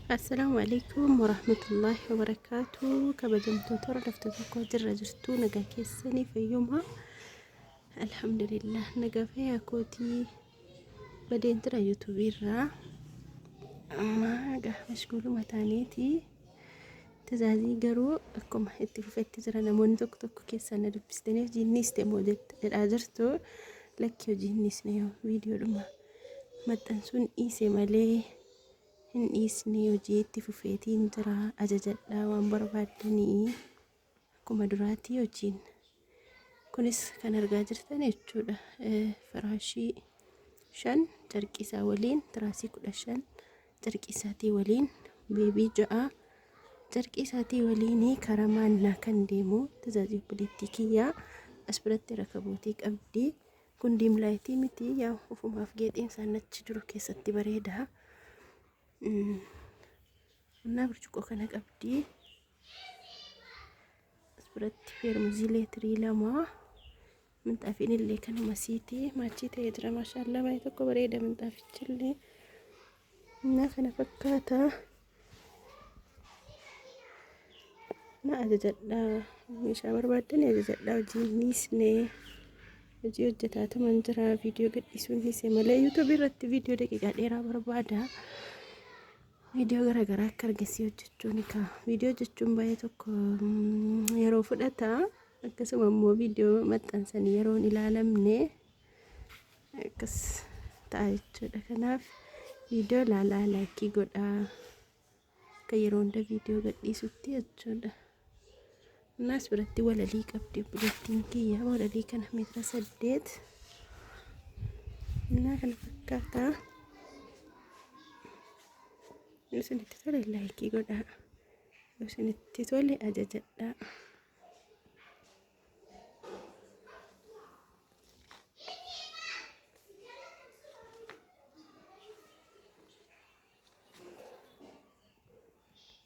Assalaamu alaikum warahmatullaahi wabarakaatu. Kabajamtoota hordoftoota koo, jirra jirtuu? Nagaa keessanii? Fayyuma? Alhamdulillah, nagaa fayyaa kootii. Badeen jira yuutuubii irraa, amma egaa mashguuluma taaneeti. Tajaajilli garuu akkuma itti fufetti jira. Namoonni tokko tokko keessan na dubbistanii hojii inni dhiiste moo jedhaa jirtu. Lakki, hojii hin dhiisne, viidiyoodhuma maxxansuun dhiise malee hin dhiisne, hojii itti fufeetiin jira. Ajajadhaa waan barbaaddanii, akkuma duraatti hojiin. Kunis kan argaa jirtan jechuudha. Firaashii 5 carqii isaa waliin, tiraasii 15 carqii isaatii waliin, beebii 6 carqii isaatii waliin karaa maannaa kan deemu tajaajila obboleettii kiyyaa. As biratti rakabootii qabdi. Kun diimlaayitii miti, yaa ofumaaf geexiin isaan achi jiru keessatti bareeda. Innaa burcuqqoo kana qabdi. As biratti feermuzii leetirii 2, minxaafiin illee kanuma siiti maachii ta'ee jira. Maashaallaa, baay'ee tokko bareeda minxaafichi illee. Innaa kana fakkaata. Na ajajadhaa, meeshaa barbaaddan ajajadhaa. Hojii hin dhiisne, hojii hojjetaatuman jira. Viidiyoo gadhiisuu hin dhiise malee, yuutuubii irratti viidiyoo daqiiqaa dheeraa barbaada. Viidiyoo garaagaraa akka argisii hojjechuun kaa viidiyoo hojjechuun baay'ee tokko yeroo fudhata. Akkasuma immoo viidiyoo maxxansanii yeroo hin ilaalamne akkas ta'a jechuudha. Kanaaf viidiyoo ilaalaa, laayikii godhaa, akka yeroo hunda viidiyoo gadhiisutti jechuudha. Innaas biratti walalii qabdi obboleettiin kiyya, walalii kana meetira 8. Innaa kana fakkaata. Yoo isinitti tole laayikii godhaa. Yoo isinitti tole ajajadhaa.